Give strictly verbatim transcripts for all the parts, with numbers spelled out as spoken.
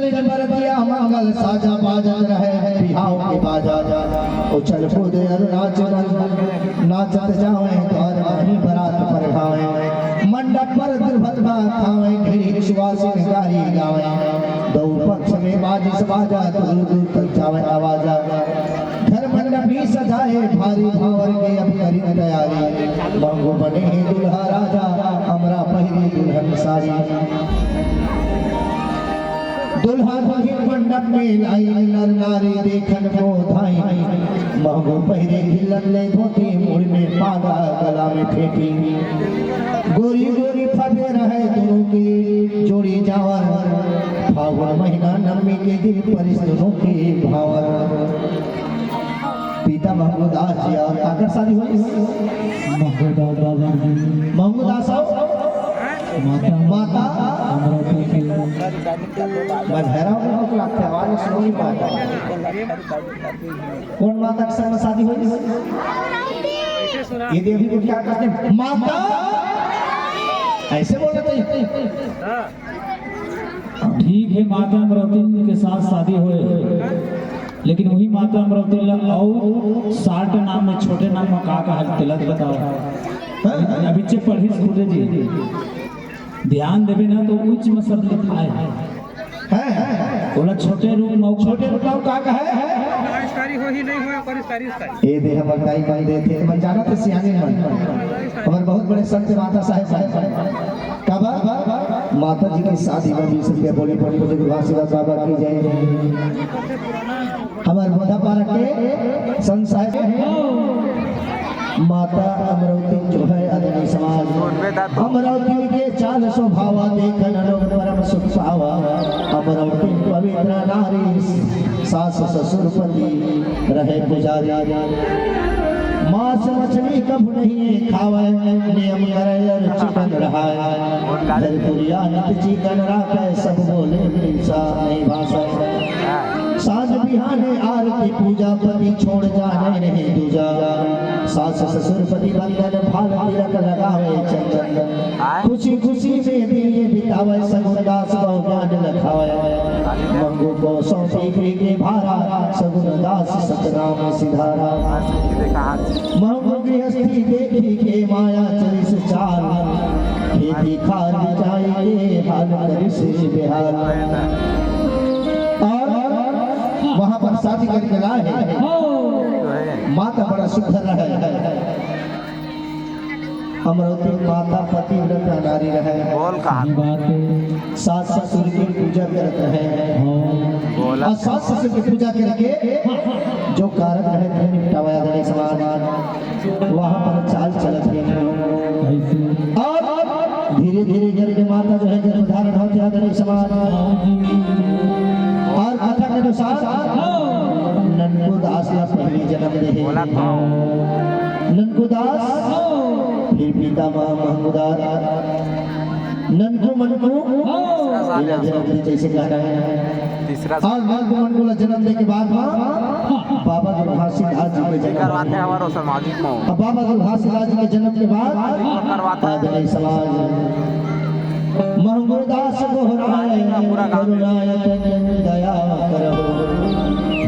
बरतिया मंगल साजा बाजत रहे, बिहाव के बाजा। उछल कूद अरु नाच नाचत जावे, द्वार माही बरात परघावे। मंडप पर दुर्भल भात खावे, ढेरी सुवासिन गारी गावे। दो पक्ष में बाजिस बाजा, दूर दूर तक जावे आवाजा। घर मंडप भी सजाए, भारी भावर के अब करी तैयारी। महंगू बने हे दुल्हा राजा, अमरा पहिरी दुल्हन सारी। दुल्हा दुल्हिन मंडप में लाई, नर नारी देखन को धाई। महंगू पहिरे घिल्लन ले धोती, मुड़ में पागा, गला में फेटी। गोरी गोरी फबे रहे दोनों की जोड़ी जावर। फागुन महीना नवमी के दिन परिस दोनों की भावर। पिता महमूद दास जी और काकर शादी हुई? महमूद दास बाबा जी। महमूद दास और माता माता अमरावती के। मैं भैरव में कुछ लगता है, आवाज सुन नहीं पाता। कौन माता के संग शादी हुई? ये देवी को क्या कहते हैं? माता। ऐसे बोलना चाहिए। ठीक है, माता अमरावती के साथ शादी होए, लेकिन वही माता अमरावती ला अउ साठ नाम में, छोटे नाम में का का है, तेला तो बताओ। अभी चे पढ़िस खुदे जी, ध्यान देबे ना तो उच्च में शब्द लिखाए है। हैं? बोला छोटे रूप में, छोटे रूप में का का है? परिस्कारी हो ही नहीं हो, परिस्कारी, परिस्कारी। ए दे हमर दाई मन देथे, मन जानत हे सियानी मन। हमर बहुत बड़े संत माता साहेब मन। काबर? माता जी के शादी में बीस रुपया बोली, परम पूज्य गुरु घासीदास बाबा की जय। हमर बोधापारा के संत साहेब, माता अमरावती जो है आदरणीय समाज, अमरावती के चाल स्वभावा, देखन लोग परम सुख पावा। अमरावती पवित्र नारी, सास ससुर पति रहे पुजारी। मांस मछली कभू नहीं खावे, नियम करे और चिकन रहाए। घर कुरिया नित चिकन राखे, सब बोले मिलसा नहीं भाषा। सांझ बिहाने आरती पूजा, पति छोड़ जाने नहीं दूजा। सास ससुर पति बंधन, भाल तिलक लगावे चंदन। खुशी खुशी में दिन ये बितावे, सगुन दास बहु ज्ञान लखावे। महंगू को सौंपी के भारा, सगुन दास सतनाम सिधारा। महंगू गृहस्थी देखी के माया चलिस चाल, खेती खार बिचाई के हाल करिस बेहाल। और वहां पर शादी करके लाए हैं। माता बड़ा सुखर रहे। अमरावती माता पतिव्रता नारी रहे। बोल कहा। सही बात है। सास ससुर के पूजा करत रहे। हाँ। बोला। और सास ससुर के पूजा करके जो कारक रहे थे निपटावा आदरणीय समाज, वहाँ पर चाल चलत हे। कैसे? और धीरे धीरे करके माता जो है गर्भ धारण होत हे आदरणीय समाज। हाँ जी। और कथा के अनुसार हाँ। ननकू दास ला पहली जन्म दे हे। बोला था। ननकू दास, फिर पिता माँ महमूदा, ननकू मनकू, हाँ। इला जन्म दे जैसे गाना है। तीसरा और ननकू मनकू ला जन्म दे के बाद माँ बाबा गुरु घासीदास जी के जन्म। करवाते हैं हमारो सामाजिक में। अब बाबा गुरु घासीदास जी के जन्म के बाद करवाते हैं। आदरणीय समाज महंगू दास गोहराय, करुणाय तन दया करहु।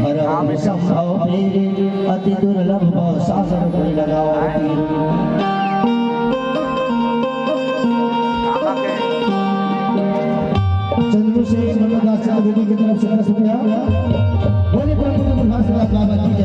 हरहु संभव पीर अति दुर्लभ भव सागर कोई लगाओ तीर। चंद्र से मनोदास चंद्र देवी की तरफ से दस रुपया। बोले प्रभु प्रभु घासीदास बाबा की जय।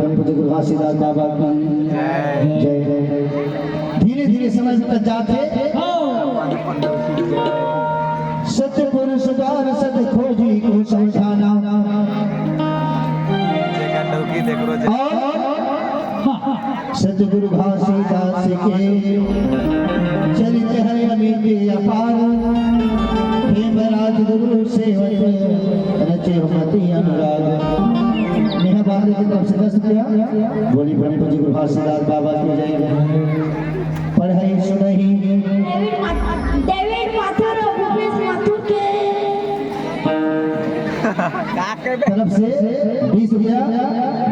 पूज्य गुरु घासीदास बाबा की जय। धीरे धीरे समय बीतत जात हे। सत पुरुष द्वार सत खोजी को समझाना। और सतगुरु घासीदास के चरित है अमित अपार। प्रेम राज गुरु सेवत रचे हो मति अनुराग। नेहा बांधे की तरफ से दस रुपया। बोली परम पूज्य गुरु घासीदास बाबा की जय। पढ़ई सुनई। डेविड मा-, डेविड माथुर और भूपेश माथुर के तरफ से बीस रुपया।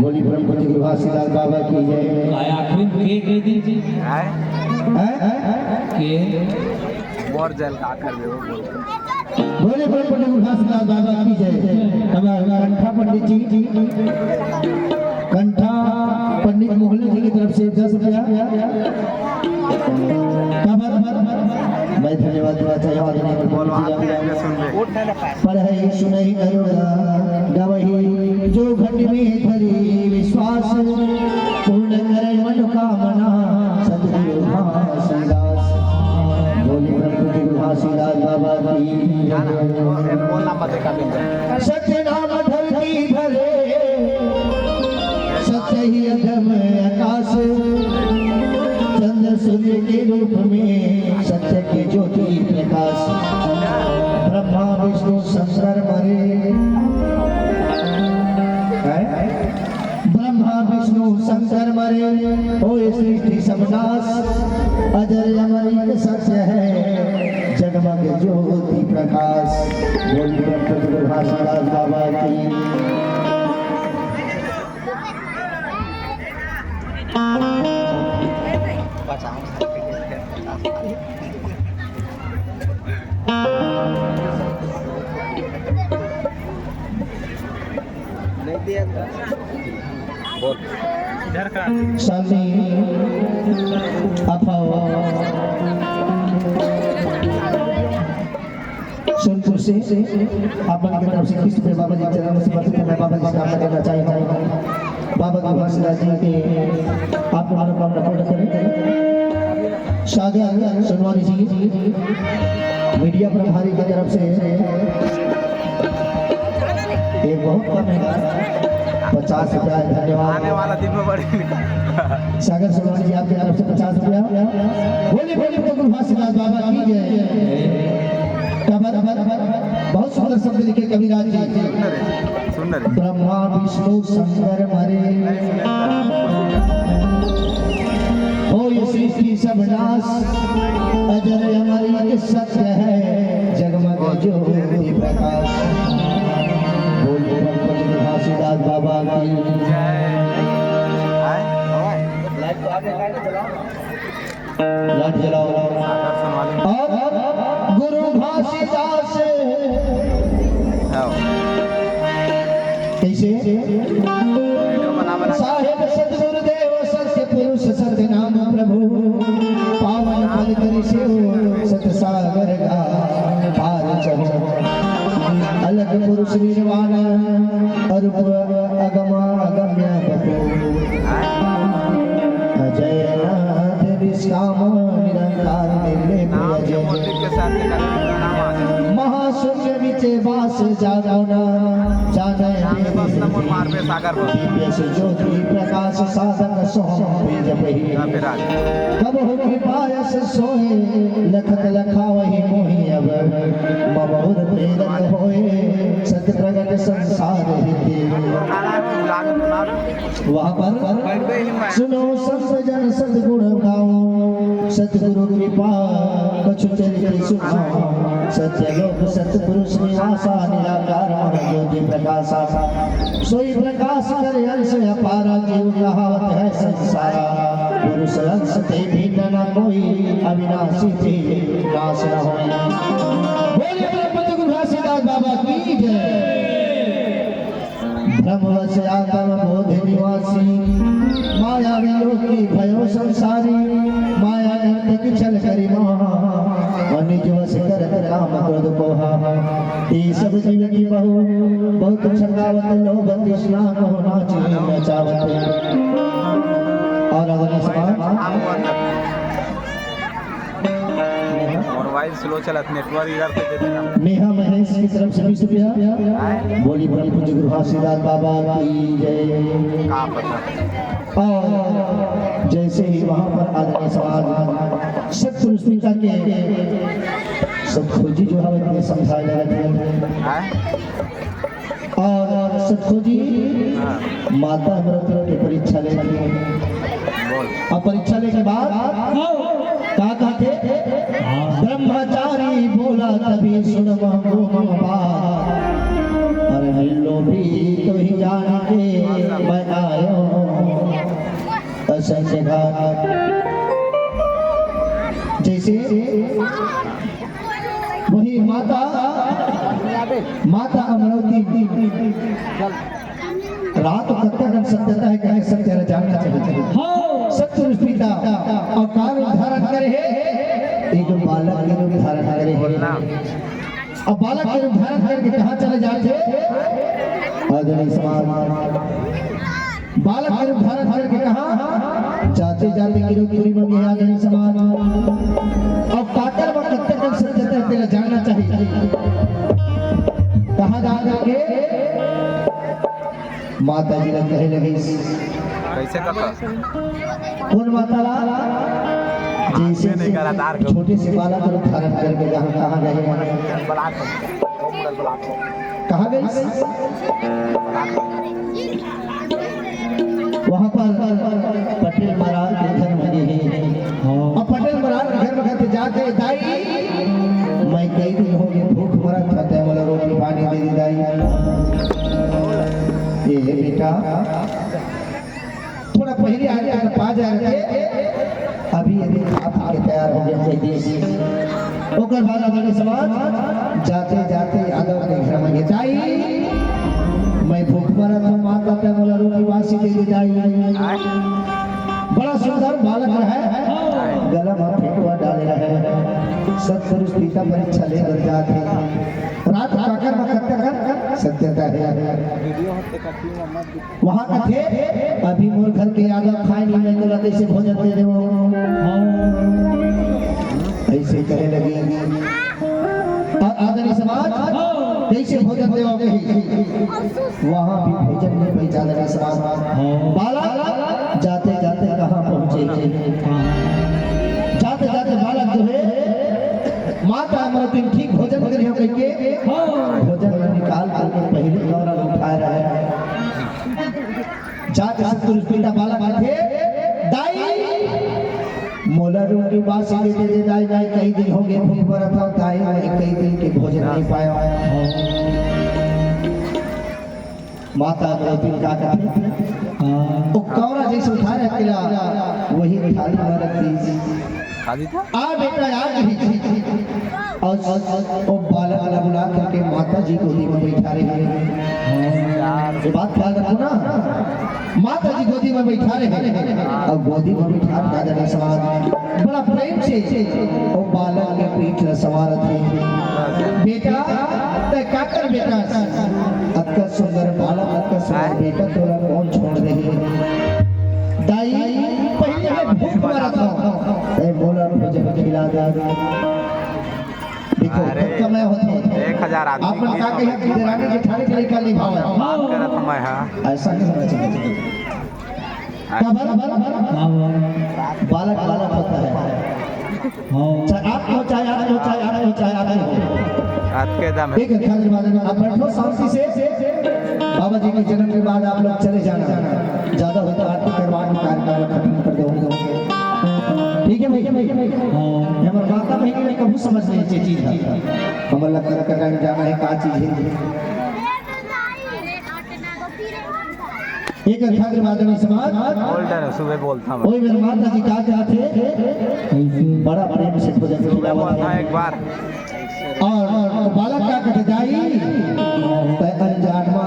बोली परम पूज्य गुरु घासीदास बाबा की जय। आखिरी में के दे दीजिए। हैं? के? बोले परम पूज्य गुरु घासीदास बाबा की जय। हमारे कंठा पंडित जी, कंठा पंडित मोहल्ले जी की तरफ से दस रुपया। मैं धन्यवाद देना चाहूँगा। पढ़ई सुनई अरुणा गवही जो घट में धरी विश्वास, पूर्ण करे मनोकामना सतगुरु घासीदास। बोली परम पूज्य गुरु घासीदास बाबा की। सत्य नाम धरती धरे, सत्य ही अधम आकाश, चंद्र सूर्य के रूप में सत्य की ज्योति प्रकाश। ब्रह्मा विष्णु शंकर मरे, हैं? ब्रह्मा विष्णु शंकर मरे, होय सृष्टि सब नाश। अजर अमर एक सत्य है, जगमग ज्योति प्रकाश। बोली परम पूज्य गुरु घासीदास बाबा की। शांति अथवा सोनपुर से आप मन के तरफ से किस्त पे बाबा जी के चरण में समर्पित है। मैं बाबा जी से प्रार्थना करना चाहता हूँ, बाबा गुरु घासीदास जी के आप मनोकामना पूर्ण करें। सागर सोनवानी जी मीडिया प्रभारी की तरफ से एक बहुत कम है, पचास रुपया है। धन्यवाद। आने वाला दिन में बढ़ेगा। सागर सोनवानी जी आपकी तरफ से पचास रुपया। बोली बोली तो गुरु घासीदास बाबा की जय। कबर बहुत सुंदर शब्द लिखे कविराज जी। सुंदर है। ब्रह्मा विष्णु शंकर मरे, होय सृष्टि सब नाश। अजर अमर एक सत्य है, जगमग ज्योति प्रकाश। बोल परम पूज्य घासीदास बाबा की। लाइट जलाओ। और गुरु घासीदास। कैसे? साहेब सतगुरुदेव सत्य पुरुष सत्य नाम प्रभु, पावन पद करि सेव सत सागर का पार चढ़ो। अलग पुरुष निर्वाण अरूप अगम अगम्य बपु। अजय नाथ निष्काम निरंकार निर्लेप अजय। महाशून्य विचे वास जानो ना, जाने वेद श्रुति। दिव्य ज्योति प्रकाश साधक सोहम तेज पही। कबहु कृपा यश सोए लखत लखावहि मोहि अब। मम उर प्रेरक होए सत प्रगट संसार हित। वहाँ पर सुनो संत जन सतगुण गाओ, सतगुरु कृपा कछु चरित सुनाओ। सत्य लोक सतपुरुष निवासा, निराकार मन ज्योति प्रकाशा। सोई प्रकाश करे अंश अपारा, जीव कहावत है संसारा। पुरुष अंश ते भिन्न न कोई, अविनाशी ते नाश न होई। बोलिए बोलो पूज्य गुरु घासीदास बाबा की जय। भ्रमवश आत्म बोध निवासी, माया विलोकी भयो संसारी। माया नर्तकी छल करी महा, और निज वश करत काम क्रोध कोहा। ते सब जीव की बहू बहुत छलावत, लोभ तृष्णा मोह नाचि नचावत। और अगर इस बात मोबाइल स्लो चलत, नेटवर्क इधर पे दे देना। नेहा महेश की तरफ से बीस रुपया। बोली बोली पूज्य गुरु घासीदास बाबा की जय। का पता। और जैसे ही वहां पर आदरणीय समाज सतपुरुष पिता के सतखोजी जो है, इतने समझाए लगे थे। और सतखोजी माता अमरौती के परीक्षा लेके, और परीक्षा लेके बाद का कहते? ब्रह्मचारी बोला तभी सुन महबूब मम बात। अरे लोभी तो ही जान के मैं आयो असंख्य घात। जैसे वही माता, माता अमरौती रात को कब तक सत्यता है, कहे सत्य है, जानना चाहिए। हाँ। सत्य रूप पिता अवतार धारण करे है, एक बालक के रूप धारण करे है। अब बालक के रूप धारण करके कहाँ चले जाते? आदरणीय समाज, बालक के रूप धारण करके कहाँ जाते जाते गिरो पूरी मंगे आदरणीय समाज। अब काकर व कत्ते कर सत्य तय तेला जानना चाहिए। कहाँ जा करके माता जी ने कहे लगे, कैसे कथा? कौन माता ला? जैसे छोटे से बालक को धारण करके कहाँ, कहाँ गए? कहाँ गए? वहाँ पर पटेल महाराज के घर में गए। हाँ। अब पटेल महाराज के घर में कहते जाके, "दाई, मैं कई दिन हो गए भूख मरत था, तै मोला रोटी पानी दे दे दाई।" ए बेटा, थोड़ा पहले आए थे, पा जाए थे, अभी अभी खा पी के तैयार हो गया कोई देश। ओकर बाद आदरणीय समाज जाते जाते यादव के घर में गए, "दाई, मैं भूख मरत हूँ, माता तै मोला रोटी बासी दे दे दाई।" बड़ा सुंदर बालक रहे, गला में फेंकवा डाले रहे। सत्पुरुष पिता परीक्षा लेकर जाते। रात काकर में कत्ते कर सत्यता है। वहाँ का थे, अभी मोर घर के यादव खाए नहीं, मैं तोला कैसे भोजन दे देवो? ऐसे कहे लगे। और आदरणीय समाज, कैसे भोजन देवो कही? वहाँ भी भोजन नहीं पहुँचा आदरणीय समाज। बालक जाते जाते कहाँ पहुँचे? जाते जाते बालक जो है, माता अमरौती ठीक भोजन करियो कहिके, भोजन ला निकाल करके पहले कौरा ला उठाए रहे। जाके सतपुरुष पिता बालक कथे, "दाई, मोला रोटी बासी दे दे दाई, मैं कई दिन हो गए भूख मरत हूँ दाई, मैं कई दिन के भोजन नहीं पाया हूँ।" माता द्रौपदी का कथे, हाँ। वो कौरा जैसे उठा रखे ला, वही थाली में रख दी। खाली था? आ बेटा, आ गई। और वो बालक ला बुला करके माता जी गोदी में बैठा रहे। हाँ। ये बात ख्याल रखो ना, माता जी गोदी में बैठा रहे। और गोदी में बैठा के आदरणीय समाज बड़ा प्रेम से वो बालक के पीठ ला संवारत हे। बेटा, तै का कर बेटा? अतका सुंदर बालक, अतका सुंदर बेटा, तोला कौन छोड़ रही? दाई, पहले मैं भूख मरत हूँ, तै मोला भोजन खिला दे। देखो, अरे, कब समय होता है। एक हजार आदमी आप मन का कही, देरानी जेठानी के लइका निभावे। बात करत हूँ मैं, हाँ। ऐसा नहीं होना चाहिए। काबर? हाँ, हाँ। बालक बालक होता है। हाँ। चाहे आप हो, चाहे आप हो, चाहे आप हो, चाहे आप हो। आपके दम है। एक खातिर बात है, आप बैठो शांति से। बाबा जी के जन्म के बाद आप लोग चले जाना। ज्यादा होता आरती करवा के कार्यक्रम खत्म कर दो। ठीक है भाई? हाँ। ये हमारे माता बहन ने कभी समझ नहीं चाहिए चीज है। हमारे लग कर जाना है, का चीज है? एक खातिर बात नहीं समाज। बोल डर, सुबह बोलता मैं। ओए मेरे माता जी का कहते, बड़ा प्रेम से भोजन सुबह खिलावा बोलता है। एक बार। और बालक का कहते, दाई, तै अनजान